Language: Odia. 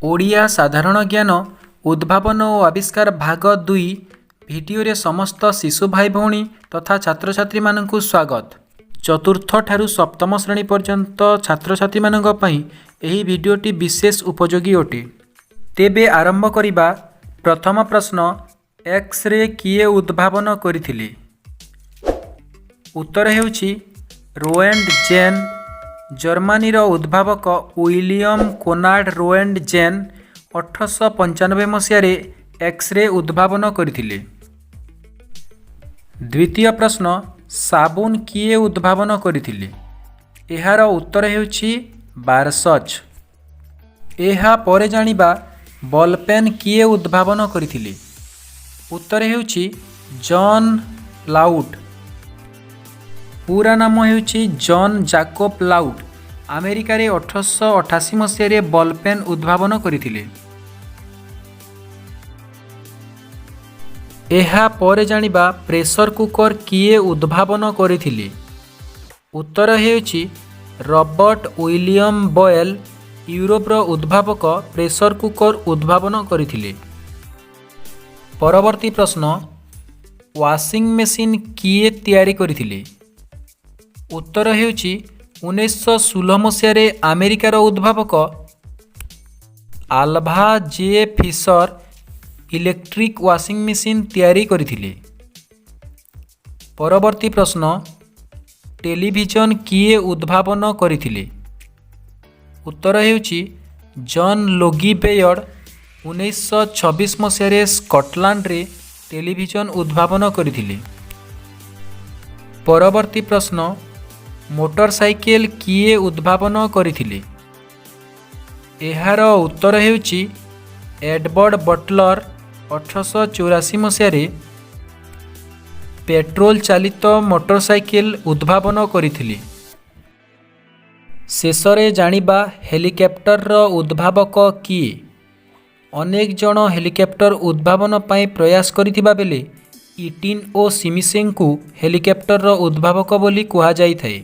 ଓଡ଼ିଆ ସାଧାରଣ ଜ୍ଞାନ ଉଦ୍ଭାବନ ଓ ଆବିଷ୍କାର ଭାଗ 2 ଭିଡ଼ିଓରେ ସମସ୍ତ ଶିଶୁ ଭାଇ ଭଉଣୀ ତଥା ଛାତ୍ରଛାତ୍ରୀମାନଙ୍କୁ ସ୍ୱାଗତ। ଚତୁର୍ଥ ଠାରୁ ସପ୍ତମ ଶ୍ରେଣୀ ପର୍ଯ୍ୟନ୍ତ ଛାତ୍ରଛାତ୍ରୀମାନଙ୍କ ପାଇଁ ଏହି ଭିଡ଼ିଓଟି ବିଶେଷ ଉପଯୋଗୀ ଅଟେ। ତେବେ ଆରମ୍ଭ କରିବା। ପ୍ରଥମ ପ୍ରଶ୍ନ, ଏକ୍ସରେ କିଏ ଉଦ୍ଭାବନ କରିଥିଲେ? ଉତ୍ତର ହେଉଛି ରୋଏଣ୍ଟଜେନ୍। ଜର୍ମାନୀର ଉଦ୍ଭାବକ ୱିଲିୟମ୍ କୋନାଡ୍ ରୋଏଣ୍ଟଜେନ୍ 1895 ମସିହାରେ ଏକ୍ସରେ ଉଦ୍ଭାବନ କରିଥିଲେ। ଦ୍ୱିତୀୟ ପ୍ରଶ୍ନ, ସାବୁନ କିଏ ଉଦ୍ଭାବନ କରିଥିଲେ? ଏହାର ଉତ୍ତର ହେଉଛି ବାରସଚ୍। ଏହା ପରେ ଜାଣିବା, ବଲ୍ ପେନ୍ କିଏ ଉଦ୍ଭାବନ କରିଥିଲେ? ଉତ୍ତର ହେଉଛି ଜନ୍ ଲାଉଡ୍। ପୁରା ନାମ ହେଉଛି ଜନ୍ ଜାକୋବ ଲାଉଡ୍। ଆମେରିକାରେ 1888 ମସିହାରେ ବଲ୍ ପେନ୍ ଉଦ୍ଭାବନ କରିଥିଲେ। ଏହା ପରେ ଜାଣିବା, ପ୍ରେସର କୁକର କିଏ ଉଦ୍ଭାବନ କରିଥିଲେ? ଉତ୍ତର ହେଉଛି ରବର୍ଟ ୱିଲିୟମ୍ ବଏଲ୍। ୟୁରୋପର ଉଦ୍ଭାବକ ପ୍ରେସର କୁକର ଉଦ୍ଭାବନ କରିଥିଲେ। ପରବର୍ତ୍ତୀ ପ୍ରଶ୍ନ, ୱାସିଂ ମେସିନ୍ କିଏ ତିଆରି କରିଥିଲେ? ଉତ୍ତର ହେଉଛି 1916 ମସିହାରେ ଆମେରିକାର ଉଦ୍ଭାବକ ଆଲଭା ଜେ ଫିସର ଇଲେକ୍ଟ୍ରିକ୍ ୱାସିଂ ମେସିନ୍ ତିଆରି କରିଥିଲେ। ପରବର୍ତ୍ତୀ ପ୍ରଶ୍ନ, ଟେଲିଭିଜନ କିଏ ଉଦ୍ଭାବନ କରିଥିଲେ? ଉତ୍ତର ହେଉଛି ଜନ୍ ଲୋଗି ବେୟର୍ଡ। 1926 ମସିହାରେ ସ୍କଟଲାଣ୍ଡରେ ଟେଲିଭିଜନ ଉଦ୍ଭାବନ କରିଥିଲେ। ପରବର୍ତ୍ତୀ ପ୍ରଶ୍ନ, ମୋଟରସାଇକେଲ କିଏ ଉଦ୍ଭାବନ କରିଥିଲେ? ଏହାର ଉତ୍ତର ହେଉଛି ଏଡୱର୍ଡ ବଟଲର। 1884 ମସିହାରେ ପେଟ୍ରୋଲ ଚାଲିତ ମୋଟରସାଇକେଲ ଉଦ୍ଭାବନ କରିଥିଲେ। ଶେଷରେ ଜାଣିବା, ହେଲିକପ୍ଟରର ଉଦ୍ଭାବକ କିଏ? ଅନେକ ଜଣ ହେଲିକପ୍ଟର ଉଦ୍ଭାବନ ପାଇଁ ପ୍ରୟାସ କରିଥିବା ବେଳେ ଇଟିନ୍ ଓ ସିମିସେଙ୍କୁ ହେଲିକପ୍ଟରର ଉଦ୍ଭାବକ ବୋଲି କୁହାଯାଇଥାଏ।